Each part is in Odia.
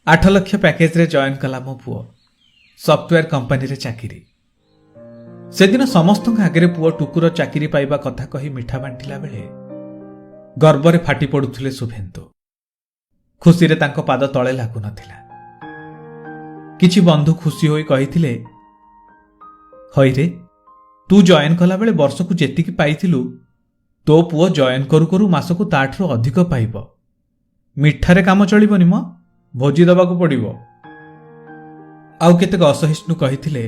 8 ଲକ୍ଷ ପ୍ୟାକେଜରେ ଜଏନ୍ କଲା ମୋ ପୁଅ, ସଫ୍ଟୱେୟାର କମ୍ପାନୀରେ ଚାକିରି। ସେଦିନ ସମସ୍ତଙ୍କ ଆଗରେ ପୁଅ ଟୁକୁର ଚାକିରି ପାଇବା କଥା କହି ମିଠା ବାଣ୍ଟିଲା ବେଳେ ଗର୍ବରେ ଫାଟି ପଡୁଥିଲେ ଶୁଭେନ୍ଦୁ। ଖୁସିରେ ତାଙ୍କ ପାଦ ତଳେ ଲାଗୁନଥିଲା। କିଛି ବନ୍ଧୁ ଖୁସି ହୋଇ କହିଥିଲେ, "ହଇରେ, ତୁ ଜଏନ୍ କଲାବେଳେ ବର୍ଷକୁ ଯେତିକି ପାଇଥିଲୁ, ତୋ ପୁଅ ଜଏନ୍ କରୁ କରୁ ମାସକୁ ତାଠାରୁ ଅଧିକ ପାଇବ। ମିଠାରେ କାମ ଚଳିବନି ମ, ଭୋଜି ଦେବାକୁ ପଡ଼ିବ।" ଆଉ କେତେକ ଅସହିଷ୍ଣୁ କହିଥିଲେ,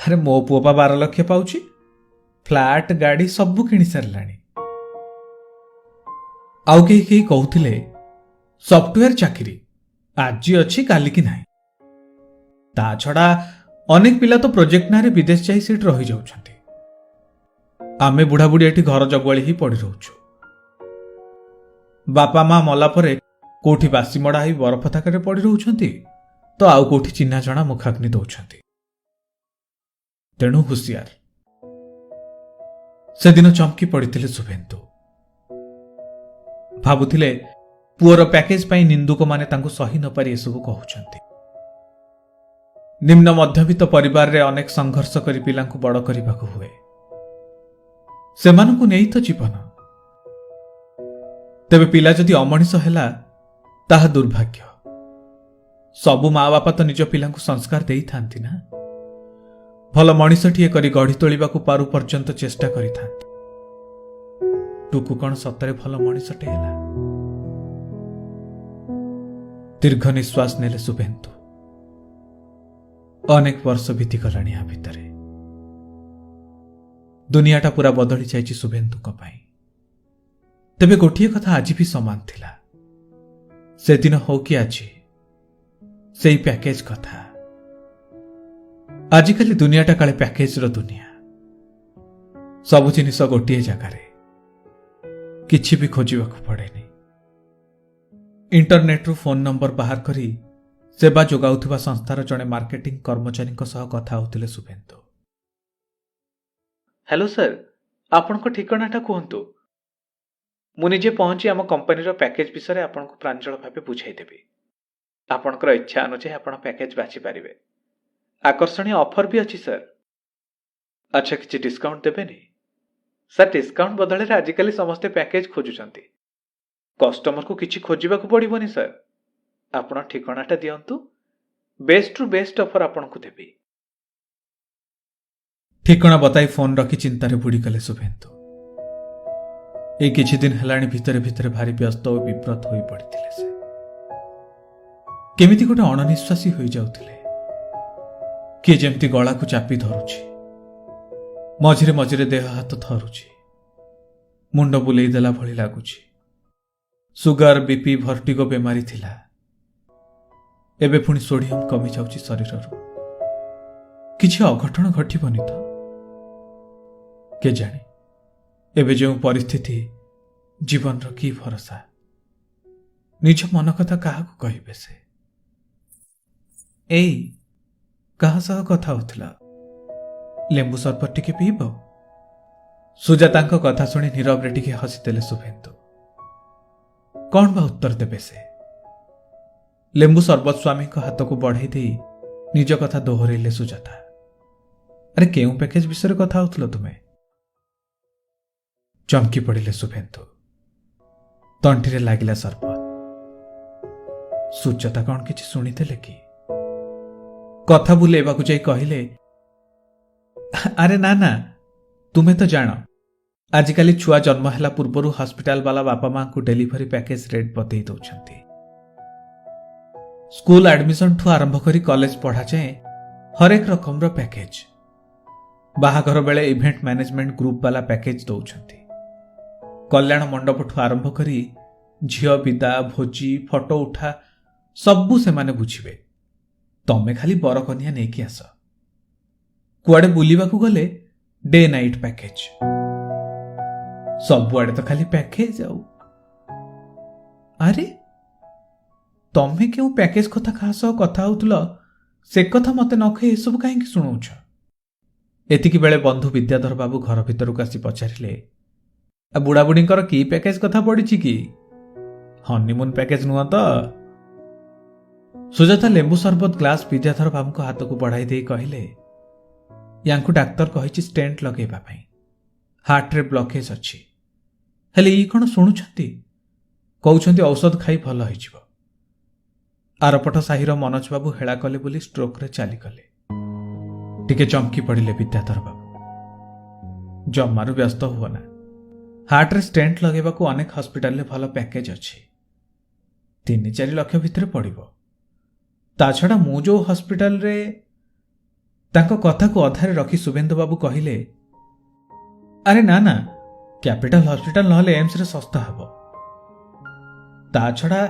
"ଆରେ, ମୋ ପୁଅ ପା 12 ଲକ୍ଷ ପାଉଛି, ଫ୍ଲାଟ୍, ଗାଡ଼ି ସବୁ କିଣି ସାରିଲାଣି।" ଆଉ କେହି କେହି କହୁଥିଲେ, "ସଫ୍ଟୱେୟାର ଚାକିରି ଆଜି ଅଛି, କାଲିକି ନାହିଁ। ତା ଛଡ଼ା ଅନେକ ପିଲା ତ ପ୍ରୋଜେକ୍ଟ ନାଁରେ ବିଦେଶ ଯାଇ ସେଠି ରହିଯାଉଛନ୍ତି। ଆମେ ବୁଢ଼ାବୁଢ଼ୀ ଏଠି ଘର ଜଗୁଆଳି ହେଇ ପଡ଼ି ରହୁଛୁ। ବାପା ମା ମଲା ପରେ କୋଉଠି ବାସିମଡ଼ା ହେଇ ବରଫ ଥାକରେ ପଡ଼ି ରହୁଛନ୍ତି ତ ଆଉ କୋଉଠି ଚିହ୍ନା ଜଣା ମୁଖାଗ୍ନି ଦଉଛନ୍ତି। ତେଣୁ ହୁସିଆର।" ସେଦିନ ଚମକି ପଡ଼ିଥିଲେ ଶୁଭେନ୍ଦୁ। ଭାବୁଥିଲେ, ପୁଅର ପ୍ୟାକେଜ ପାଇଁ ନିନ୍ଦୁକମାନେ ତାଙ୍କୁ ସହି ନପାରି ଏସବୁ କହୁଛନ୍ତି। ନିମ୍ନ ମଧ୍ୟବିତ୍ତ ପରିବାରରେ ଅନେକ ସଂଘର୍ଷ କରି ପିଲାଙ୍କୁ ବଡ଼ କରିବାକୁ ହୁଏ। ସେମାନଙ୍କୁ ନେଇ ତ ଜୀବନ। ତେବେ ପିଲା ଯଦି ଅମଣିଷ ହେଲା, ତାହା ଦୁର୍ଭାଗ୍ୟ। ସବୁ ମା ବାପା ତ ନିଜ ପିଲାଙ୍କୁ ସଂସ୍କାର ଦେଇଥାନ୍ତି ନା, ଭଲ ମଣିଷଟିଏ କରି ଗଢ଼ି ତୋଳିବାକୁ ପାରୁ ପର୍ଯ୍ୟନ୍ତ ଚେଷ୍ଟା କରିଥାନ୍ତି। ଟୁକୁ କ'ଣ ସତରେ ଭଲ ମଣିଷଟେ ହେଲା? ଦୀର୍ଘ ନିଶ୍ୱାସ ନେଲେ ଶୁଭେନ୍ଦୁ। ଅନେକ ବର୍ଷ ବିତିଗଲାଣି ୟା ଭିତରେ। ଦୁନିଆଟା ପୁରା ବଦଳି ଯାଇଛି ଶୁଭେନ୍ଦୁଙ୍କ ପାଇଁ। ତେବେ ଗୋଟିଏ କଥା ଆଜି ବି ସମାନ ଥିଲା, ସେଦିନ ହଉ କି ଆଜି, ସେଇ ପ୍ୟାକେଜ କଥା। ଆଜିକାଲି ଦୁନିଆଟା କାଳେ ପ୍ୟାକେଜର ଦୁନିଆ। ସବୁ ଜିନିଷ ଗୋଟିଏ ଜାଗାରେ, କିଛି ବି ଖୋଜିବାକୁ ପଡ଼େନି। ଇଣ୍ଟରନେଟରୁ ଫୋନ୍ ନମ୍ବର ବାହାର କରି ସେବା ଯୋଗାଉଥିବା ସଂସ୍ଥାର ଜଣେ ମାର୍କେଟିଂ କର୍ମଚାରୀଙ୍କ ସହ କଥା ହେଉଥିଲେ ଶୁଭେନ୍ଦୁ। ହ୍ୟାଲୋ ସାର୍, ଆପଣଙ୍କ ଠିକଣାଟା କୁହନ୍ତୁ। ମୁଁ ନିଜେ ପହଞ୍ଚି ଆମ କମ୍ପାନୀର ପ୍ୟାକେଜ ବିଷୟରେ ଆପଣଙ୍କୁ ପ୍ରାଞ୍ଜଳ ଭାବେ ବୁଝାଇଦେବି। ଆପଣଙ୍କର ଇଚ୍ଛା ଅନୁଯାୟୀ ଆପଣ ପ୍ୟାକେଜ ବାଛିପାରିବେ। ଆକର୍ଷଣୀୟ ଅଫର ବି ଅଛି ସାର୍। ଆଚ୍ଛା, କିଛି ଡିସ୍କାଉଣ୍ଟ ଦେବେନି? ସାର୍, ଡିସ୍କାଉଣ୍ଟ ବଦଳରେ ଆଜିକାଲି ସମସ୍ତେ ପ୍ୟାକେଜ ଖୋଜୁଛନ୍ତି। କଷ୍ଟମରକୁ କିଛି ଖୋଜିବାକୁ ପଡ଼ିବନି ସାର୍। ଆପଣ ଠିକଣାଟା ଦିଅନ୍ତୁ, ବେଷ୍ଟରୁ ବେଷ୍ଟ ଅଫର ଆପଣଙ୍କୁ ଦେବି। ଠିକଣା ବତାଇ ଫୋନ୍ ରଖି ଚିନ୍ତାରେ ବୁଡ଼ିଗଲେ ଶୁଭେନ୍ଦୁ। ଏଇ କିଛି ଦିନ ହେଲାଣି ଭିତରେ ଭିତରେ ଭାରି ବ୍ୟସ୍ତ ଓ ବିବ୍ରତ ହୋଇ ପଡ଼ିଥିଲେ ସେ। କେମିତି ଗୋଟେ ଅଣନିଶ୍ୱାସୀ ହୋଇଯାଉଥିଲେ। କିଏ ଯେମିତି ଗଳାକୁ ଚାପି ଧରୁଛି। ମଝିରେ ମଝିରେ ଦେହ ହାତ ଥରୁଛି, ମୁଣ୍ଡ ବୁଲେଇ ଦେଲା ଭଳି ଲାଗୁଛି। ସୁଗାର, ବିପି, ଭର୍ଟିଗୋ ବେମାରୀ ଥିଲା। ଏବେ ପୁଣି ସୋଡିୟମ କମି ଯାଉଛି ଶରୀରରୁ। କିଛି ଅଘଟଣ ଘଟିବନି ତ? କେଜାଣି, ଏବେ ଯେଉଁ ପରିସ୍ଥିତି, ଜୀବନର କି ଭରସା? ନିଜ ମନ କଥା କାହାକୁ କହିବେ ସେ? ଏଇ, କାହା ସହ କଥା ହଉଥିଲ? ଲେମ୍ବୁ ସରବତ ଟିକେ ପିଇବ? ସୁଜାତାଙ୍କ କଥା ଶୁଣି ନୀରବରେ ଟିକେ ହସିଦେଲେ ଶୁଭେନ୍ଦୁ। କଣ ବା ଉତ୍ତର ଦେବେ ସେ? ଲେମ୍ବୁ ସରବତ ସ୍ୱାମୀଙ୍କ ହାତକୁ ବଢ଼େଇ ଦେଇ ନିଜ କଥା ଦୋହରାଇଲେ ସୁଜାତା। ଆରେ, କେଉଁ ପ୍ୟାକେଜ ବିଷୟରେ କଥା ହଉଥିଲ ତୁମେ? ଚମକି ପଡ଼ିଲେ ଶୁଭେନ୍ଦୁ। ତଣ୍ଟିରେ ଲାଗିଲା ସରବତ। ସୁଜାତା କଣ କିଛି ଶୁଣିଥିଲେ କି? କଥା ବୁଲେଇବାକୁ ଯାଇ କହିଲେ, ଆରେ ନା ନା, ତୁମେ ତ ଜାଣ, ଆଜିକାଲି ଛୁଆ ଜନ୍ମ ହେଲା ପୂର୍ବରୁ ହସ୍ପିଟାଲ ବାଲା ବାପା ମାଙ୍କୁ ଡେଲିଭରି ପ୍ୟାକେଜ ରେଟ୍ ବତେଇ ଦଉଛନ୍ତି। ସ୍କୁଲ ଆଡମିସନଠୁ ଆରମ୍ଭ କରି କଲେଜ ପଢ଼ା ଯାଏଁ ହରେକ ରକମର ପ୍ୟାକେଜ। ବାହାଘର ବେଳେ ଇଭେଣ୍ଟ ମ୍ୟାନେଜମେଣ୍ଟ ଗ୍ରୁପ ବାଲା ପ୍ୟାକେଜ ଦଉଛନ୍ତି। କଲ୍ୟାଣ ମଣ୍ଡପଠୁ ଆରମ୍ଭ କରି ଝିଅ ବିଦା, ଭୋଜି, ଫଟୋ ଉଠା ସବୁ ସେମାନେ ବୁଝିବେ। ତମେ ଖାଲି ବରକନ୍ୟା ନେଇକି ଆସ। କୁଆଡ଼େ ବୁଲିବାକୁ ଗଲେ ଡେ ନାଇଟ୍ ପ୍ୟାକେଜ। ସବୁଆଡ଼େ ତ ଖାଲି ପ୍ୟାକେଜ ଆଉ। ଆରେ, ତମେ କେଉଁ ପ୍ୟାକେଜ କଥା କାହା ସହ କଥା ହଉଥିଲ, ସେ କଥା ମତେ ନ କହି ଏସବୁ କାହିଁକି ଶୁଣଉଛ? ଏତିକି ବେଳେ ବନ୍ଧୁ ବିଦ୍ୟାଧର ବାବୁ ଘର ଭିତରକୁ ଆସି ପଚାରିଲେ, ଆଉ ବୁଢ଼ାବୁଢ଼ୀଙ୍କର କି ପ୍ୟାକେଜ କଥା ପଡ଼ିଛି କି? ହନିମୁନ୍ ପ୍ୟାକେଜ ନୁହଁ ତ? ସୁଜାତା ଲେମ୍ବୁ ସରବତ ଗ୍ଲାସ ବିଦ୍ୟାଧର ବାବୁଙ୍କ ହାତକୁ ବଢ଼ାଇ ଦେଇ କହିଲେ, ୟାଙ୍କୁ ଡାକ୍ତର କହିଛି ଷ୍ଟେଣ୍ଟ ଲଗେଇବା ପାଇଁ, ହାର୍ଟରେ ବ୍ଲକେଜ ଅଛି। ହେଲେ ଇଏ କ'ଣ ଶୁଣୁଛନ୍ତି? କହୁଛନ୍ତି ଔଷଧ ଖାଇ ଭଲ ହେଇଯିବ। ଆରପଟ ସାହିର ମନୋଜ ବାବୁ ହେଳା କଲେ ବୋଲି ଷ୍ଟ୍ରୋକରେ ଚାଲିଗଲେ। ଟିକେ ଚମକି ପଡ଼ିଲେ ବିଦ୍ୟାଧର ବାବୁ। ଜମାରୁ ବ୍ୟସ୍ତ ହୁଅନା, ହାର୍ଟରେ ଷ୍ଟେଣ୍ଟ ଲଗାଇବାକୁ ଅନେକ ହସ୍ପିଟାଲରେ ଭଲ ପ୍ୟାକେଜ ଅଛି, 3-4 ଲକ୍ଷ ଭିତରେ ପଡ଼ିବ। ତା ଛଡ଼ା ମୁଁ ଯେଉଁ ହସ୍ପିଟାଲରେ। ତାଙ୍କ କଥାକୁ ଅଧାରେ ରଖି ଶୁଭେନ୍ଦୁ ବାବୁ କହିଲେ, ଆରେ ନା ନା, କ୍ୟାପିଟାଲ ହସ୍ପିଟାଲ ନହେଲେ ଏମ୍ସରେ ଶସ୍ତା ହେବ। ତା ଛଡ଼ା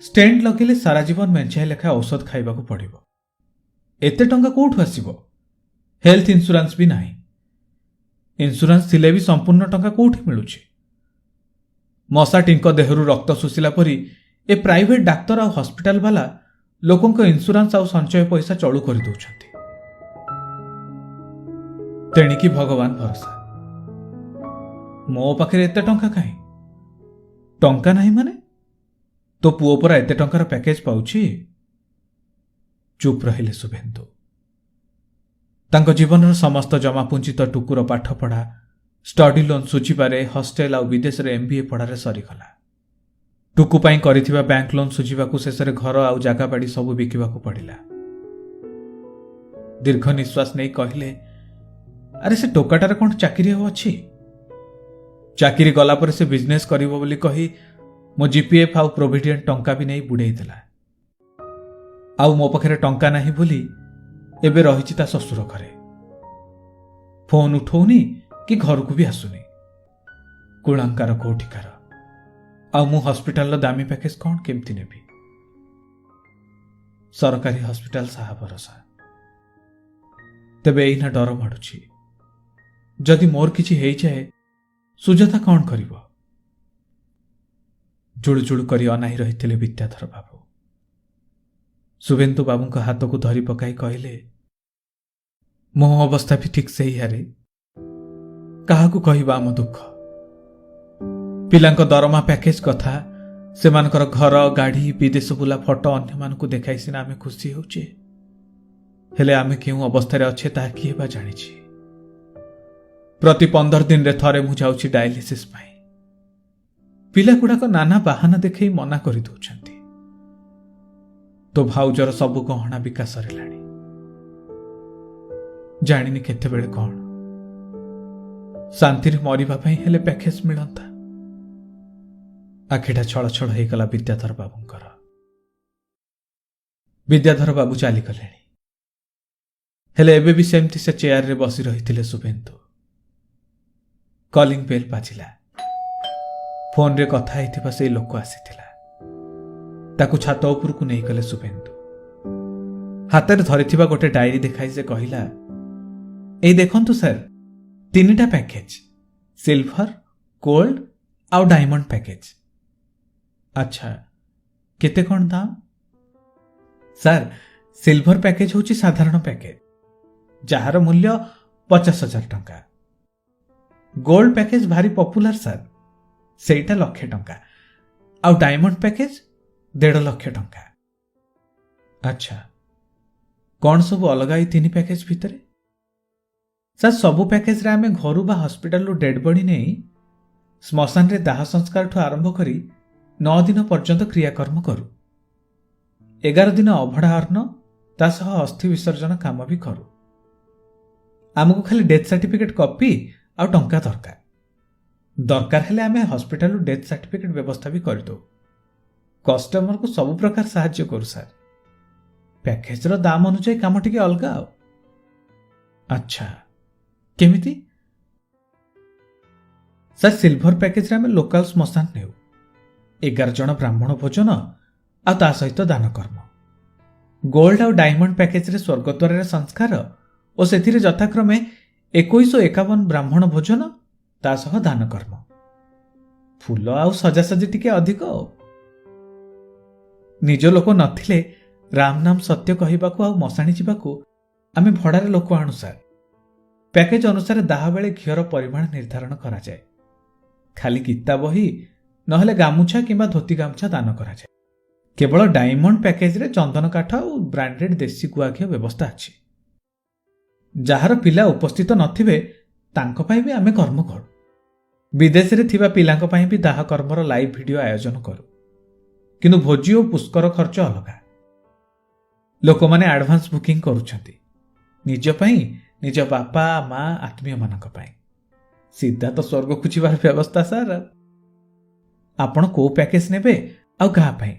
ଷ୍ଟେଣ୍ଟ ଲଗେଇଲେ ସାରା ଜୀବନ ମେଞ୍ଚାଏ ଲେଖା ଔଷଧ ଖାଇବାକୁ ପଡ଼ିବ। ଏତେ ଟଙ୍କା କୋଉଠୁ ଆସିବ? ହେଲ୍ଥ ଇନ୍ସୁରାନ୍ସ ବି ନାହିଁ। ଇନ୍ସୁରାନ୍ସ ଥିଲେ ବି ସମ୍ପୂର୍ଣ୍ଣ ଟଙ୍କା କୋଉଠି ମିଳୁଛି? ମଶା ଟିଙ୍କ ଦେହରୁ ରକ୍ତ ଶୋଷିଲା ପରି ଏ ପ୍ରାଇଭେଟ ଡାକ୍ତର ଆଉ ହସ୍ପିଟାଲ ବାଲା ଲୋକଙ୍କ ଇନ୍ସୁରାନ୍ସ ଆଉ ସଞ୍ଚୟ ପଇସା ଚଳୁ କରିଦେଉଛନ୍ତି। ତେଣିକି ଭଗବାନ ଭରସା। ମୋ ପାଖରେ ଏତେ ଟଙ୍କା କାହିଁ? ଟଙ୍କା ନାହିଁ ମାନେ? ତୋ ପୁଅ ପରା ଏତେ ଟଙ୍କାର ପ୍ୟାକେଜ ପାଉଛି। ଚୁପ୍ ରହିଲେ ଶୁଭେନ୍ଦୁ। ତାଙ୍କ ଜୀବନର ସମସ୍ତ ଜମାପୁଞ୍ଜି ତ ଟୁକୁର ପାଠପଢ଼ା, ଷ୍ଟଡି ଲୋନ୍ ସୁଝିବାରେ, ହଷ୍ଟେଲ ଆଉ ବିଦେଶରେ ଏମ୍ବିଏ ପଢ଼ାରେ ସରିଗଲା। ଟୁକୁ ପାଇଁ କରିଥିବା ବ୍ୟାଙ୍କ ଲୋନ୍ ସୁଝିବାକୁ ଶେଷରେ ଘର ଆଉ ଜାଗା ବାଡ଼ି ସବୁ ବିକିବାକୁ ପଡ଼ିଲା। ଦୀର୍ଘ ନିଶ୍ୱାସ ନେଇ କହିଲେ, ଆରେ ସେ ଟୋକାଟାର କ'ଣ ଚାକିରି ଆଉ ଅଛି? ଚାକିରି ଗଲା ପରେ ସେ ବିଜନେସ୍ କରିବ ବୋଲି କହି ମୋ ଜିପିଏଫ୍ ଆଉ ପ୍ରୋଭିଡେଣ୍ଟ ଟଙ୍କା ବି ନେଇ ବୁଡ଼େଇ ଦେଲା। ଆଉ ମୋ ପାଖରେ ଟଙ୍କା ନାହିଁ ବୋଲି ଏବେ ରହିଛି ତା ଶ୍ୱଶୁର ଘରେ। ଫୋନ୍ ଉଠଉନି କି ଘରକୁ ବି ଆସୁନି। କୁଳାଙ୍କାର କୋଉଠିକାର। ଆଉ ମୁଁ ହସ୍ପିଟାଲର ଦାମୀ ପ୍ୟାକେଜ କ'ଣ କେମିତି ନେବି? ସରକାରୀ ହସ୍ପିଟାଲ ସାହା ଭରସା। ତେବେ ଏଇନା ଡର ମାଡ଼ୁଛି, ଯଦି ମୋର କିଛି ହେଇଯାଏ ସୁଜାତା କ'ଣ କରିବ? ଜୁଳୁଜୁଳୁ କରି ଅନାଇ ରହିଥିଲେ ବିଦ୍ୟାଧର ବାବୁ। ଶୁଭେନ୍ଦୁ ବାବୁଙ୍କ ହାତକୁ ଧରି ପକାଇ କହିଲେ, ମୋ ଅବସ୍ଥା ବି ଠିକ୍ ସେଇଆରେ। କାହାକୁ କହିବା ଆମ ଦୁଃଖ? ପିଲାଙ୍କ ଦରମା ପ୍ୟାକେଜ କଥା, ସେମାନଙ୍କର ଘର, ଗାଡ଼ି, ବିଦେଶ ବୁଲା ଫଟୋ ଅନ୍ୟମାନଙ୍କୁ ଦେଖାଇ ସିନା ଆମେ ଖୁସି ହେଉଛେ, ହେଲେ ଆମେ କେଉଁ ଅବସ୍ଥାରେ ଅଛେ ତାହା କିଏ ବା ଜାଣିଛି? ପ୍ରତି 15 ଦିନରେ ଥରେ ମୁଁ ଯାଉଛି ଡାୟାଲିସିସ୍ ପାଇଁ। ପିଲାଗୁଡ଼ାକ ନାନା ବାହାନା ଦେଖେଇ ମନା କରିଦେଉଛନ୍ତି। ତୋ ଭାଉଜର ସବୁ ଗହଣା ବିକା ସରିଲାଣି, ଜାଣିନି କେତେବେଳେ କ'ଣ। ଶାନ୍ତିରେ ମରିବା ପାଇଁ ହେଲେ ପ୍ୟାକେଜ ମିଳନ୍ତା। ଆଖିଟା ଛଳଛଳ ହେଇଗଲା ବିଦ୍ୟାଧର ବାବୁଙ୍କର। ବିଦ୍ୟାଧର ବାବୁ ଚାଲିଗଲେଣି, ହେଲେ ଏବେ ବି ସେମିତି ସେ ଚେୟାରରେ ବସି ରହିଥିଲେ ଶୁଭେନ୍ଦୁ। କଲିଂ ବେଲ୍ ବାଜିଲା। ଫୋନରେ କଥା ହେଇଥିବା ସେଇ ଲୋକ ଆସିଥିଲା। ତାକୁ ଛାତ ଉପରକୁ ନେଇଗଲେ ଶୁଭେନ୍ଦୁ। ହାତରେ ଧରିଥିବା ଗୋଟେ ଡାଏରୀ ଦେଖାଇ ସେ କହିଲା, ଏଇ ଦେଖନ୍ତୁ ସାର୍, 3ଟା ପ୍ୟାକେଜ, ସିଲଭର, ଗୋଲ୍ଡ ଆଉ ଡାଇମଣ୍ଡ ପ୍ୟାକେଜ। ଆଚ୍ଛା, କେତେ କ'ଣ ଦାମ? ସାର୍, ସିଲଭର ପ୍ୟାକେଜ ହେଉଛି ସାଧାରଣ ପ୍ୟାକେଜ, ଯାହାର ମୂଲ୍ୟ 50,000 ଟଙ୍କା। ଗୋଲ୍ଡ ପ୍ୟାକେଜ ଭାରି ପପୁଲାର ସାର୍, ସେଇଟା ଲକ୍ଷେ ଟଙ୍କା। ଆଉ ଡାଇମଣ୍ଡ ପ୍ୟାକେଜ 1.5 ଲକ୍ଷ ଟଙ୍କା। ଆଚ୍ଛା, କ'ଣ ସବୁ ଅଲଗା ଏଇ 3 ପ୍ୟାକେଜ ଭିତରେ? ସାର୍, ସବୁ ପ୍ୟାକେଜରେ ଆମେ ଘରୁ ବା ହସ୍ପିଟାଲରୁ ଡେଡ୍ ବଡି ନେଇ ଶ୍ମଶାନରେ ଦାହ ସଂସ୍କାରଠୁ ଆରମ୍ଭ କରି 9 ଦିନ ପର୍ଯ୍ୟନ୍ତ କ୍ରିୟାକର୍ମ କରୁ। 11 ଦିନ ଅଭଡ଼ା ଅନ୍ନ, ତା ସହ ଅସ୍ଥି ବିସର୍ଜନ କାମ ବି କରୁ। ଆମକୁ ଖାଲି ଡେଥ୍ ସାର୍ଟିଫିକେଟ୍ କପି ଆଉ ଟଙ୍କା ଦରକାର। ଦରକାର ହେଲେ ଆମେ ହସ୍ପିଟାଲରୁ ଡେଥ୍ ସାର୍ଟିଫିକେଟ୍ ବ୍ୟବସ୍ଥା ବି କରିଦେଉ। କଷ୍ଟମରକୁ ସବୁ ପ୍ରକାର ସାହାଯ୍ୟ କରୁ ସାର୍। ପ୍ୟାକେଜର ଦାମ ଅନୁଯାୟୀ କାମ ଟିକେ ଅଲଗା ଆଉ। ଆଚ୍ଛା, କେମିତି? ସାର୍, ସିଲଭର ପ୍ୟାକେଜରେ ଆମେ ଲୋକାଲ ଶ୍ମଶାନ ନେଉ, 11 ଜଣ ବ୍ରାହ୍ମଣ ଭୋଜନ ଆଉ ତା ସହିତ ଦାନକର୍ମ। ଗୋଲ୍ଡ ଆଉ ଡାଇମଣ୍ଡ ପ୍ୟାକେଜରେ ସ୍ୱର୍ଗଦ୍ୱାରରେ ସଂସ୍କାର ଓ ସେଥିରେ ଯଥାକ୍ରମେ 2151 ବ୍ରାହ୍ମଣ ଭୋଜନ, ତା ସହ ଦାନକର୍ମ, ଫୁଲ ଆଉ ସଜାସଜି ଟିକେ ଅଧିକ। ଆଉ ନିଜ ଲୋକ ନଥିଲେ ରାମ ନାମ ସତ୍ୟ କହିବାକୁ ଆଉ ମଶାଣି ଯିବାକୁ ଆମେ ଭଡ଼ାରେ ଲୋକ ଆଣୁ ସାର୍। ପ୍ୟାକେଜ ଅନୁସାରେ ଦାହ ବେଳେ ଘିଅର ପରିମାଣ ନିର୍ଦ୍ଧାରଣ କରାଯାଏ। ଖାଲି ଗୀତା ବହି ନହେଲେ ଗାମୁଛା କିମ୍ବା ଧୋତି ଗାମୁଛା ଦାନ କରାଯାଏ। କେବଳ ଡାଇମଣ୍ଡ ପ୍ୟାକେଜରେ ଚନ୍ଦନ କାଠ ଆଉ ବ୍ରାଣ୍ଡେଡ୍ ଦେଶୀ ଗୁଆ ଘିଅ ବ୍ୟବସ୍ଥା ଅଛି। ଯାହାର ପିଲା ଉପସ୍ଥିତ ନଥିବେ, ତାଙ୍କ ପାଇଁ ବି ଆମେ କର୍ମ କରୁ। ବିଦେଶରେ ଥିବା ପିଲାଙ୍କ ପାଇଁ ବି ଦାହ କର୍ମର ଲାଇଭ୍ ଭିଡ଼ିଓ ଆୟୋଜନ କରୁ। କିନ୍ତୁ ଭୋଜି ଓ ପୁଷ୍କର ଖର୍ଚ୍ଚ ଅଲଗା। ଲୋକମାନେ ଆଡଭାନ୍ସ ବୁକିଂ କରୁଛନ୍ତି, ନିଜ ପାଇଁ, ନିଜ ବାପା ମା, ଆତ୍ମୀୟମାନଙ୍କ ପାଇଁ। ସିଧା ତ ସ୍ୱର୍ଗକୁ ଯିବାର ବ୍ୟବସ୍ଥା ସାର୍। ଆପଣ କୋଉ ପ୍ୟାକେଜ ନେବେ ଆଉ କାହା ପାଇଁ,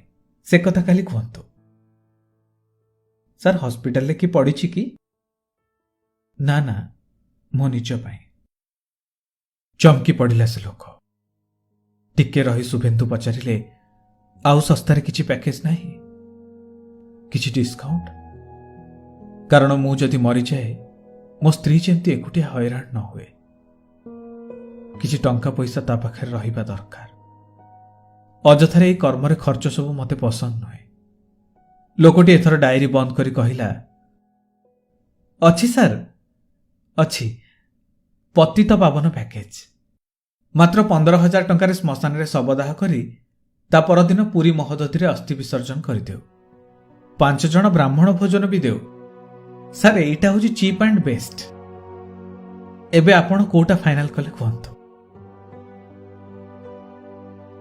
ସେ କଥା ଖାଲି କୁହନ୍ତୁ। ସାର୍, ହସ୍ପିଟାଲରେ କି ପଡ଼ିଛି କି? ନା ନା, ମୋ ନିଜ ପାଇଁ। ଚମକି ପଡ଼ିଲା ସେ ଲୋକ। ଟିକେ ରହି ଶୁଭେନ୍ଦୁ ପଚାରିଲେ, ଆଉ ଶସ୍ତାରେ କିଛି ପ୍ୟାକେଜ ନାହିଁ? କିଛି ଡିସ୍କାଉଣ୍ଟ? କାରଣ ମୁଁ ଯଦି ମରିଯାଏ, ମୋ ସ୍ତ୍ରୀ ଯେମିତି ଏକୁଟିଆ ହଇରାଣ ନ ହୁଏ। କିଛି ଟଙ୍କା ପଇସା ତା ପାଖରେ ରହିବା ଦରକାର। ଅଯଥାରେ ଏଇ କର୍ମରେ ଖର୍ଚ୍ଚ ସବୁ ମୋତେ ପସନ୍ଦ ନୁହେଁ। ଲୋକଟି ଏଥର ଡାଏରୀ ବନ୍ଦ କରି କହିଲା, ଅଛି ସାର୍, ଅଛି। ପତିତ ପାବନ ପ୍ୟାକେଜ। ମାତ୍ର 15,000 ଟଙ୍କାରେ ଶ୍ମଶାନରେ ଶବଦାହ କରି ତା ପରଦିନ ପୁରୀ ମହୋଦଧିରେ ଅସ୍ଥି ବିସର୍ଜନ କରିଦେଉ। ପାଞ୍ଚ ଜଣ ବ୍ରାହ୍ମଣ ଭୋଜନ ବି ଦେଉ। ସାର୍, ଏଇଟା ହେଉଛି ଚିପ୍ ଆଣ୍ଡ ବେଷ୍ଟ। ଏବେ ଆପଣ କୋଉଟା ଫାଇନାଲ କଲେ କୁହନ୍ତୁ।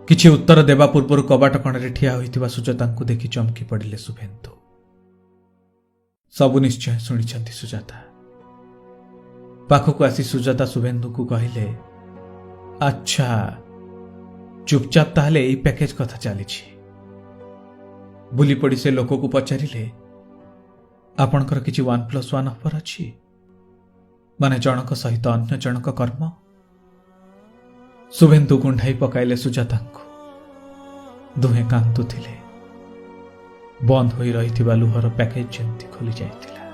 କିଛି ଉତ୍ତର ଦେବା ପୂର୍ବରୁ କବାଟ କଣରେ ଠିଆ ହୋଇଥିବା ସୁଜାତାଙ୍କୁ ଦେଖି ଚମକି ପଡ଼ିଲେ ଶୁଭେନ୍ଦୁ। ସବୁ ନିଶ୍ଚୟ ଶୁଣିଛନ୍ତି ସୁଜାତା। ପାଖକୁ ଆସି ସୁଜାତା ଶୁଭେନ୍ଦୁଙ୍କୁ କହିଲେ, ଆଚ୍ଛା, ଚୁପଚାପ ତାହେଲେ ଏଇ ପ୍ୟାକେଜ କଥା ଚାଲିଛି। ବୁଲିପଡ଼ି ସେ ଲୋକକୁ ପଚାରିଲେ, ଆପଣଙ୍କର କିଛି 1+1 ଅଫର ଅଛି? ମାନେ ଜଣଙ୍କ ସହିତ ଅନ୍ୟ ଜଣଙ୍କ କର୍ମ? ଶୁଭେନ୍ଦୁ କୁଣ୍ଢାଇ ପକାଇଲେ ସୁଜାତାଙ୍କୁ। ଦୁହେଁ କାନ୍ଦୁଥିଲେ। ବନ୍ଦ ହୋଇ ରହିଥିବା ଲୁହର ପ୍ୟାକେଜ ଯେମିତି ଖୋଲି ଯାଇଥିଲା।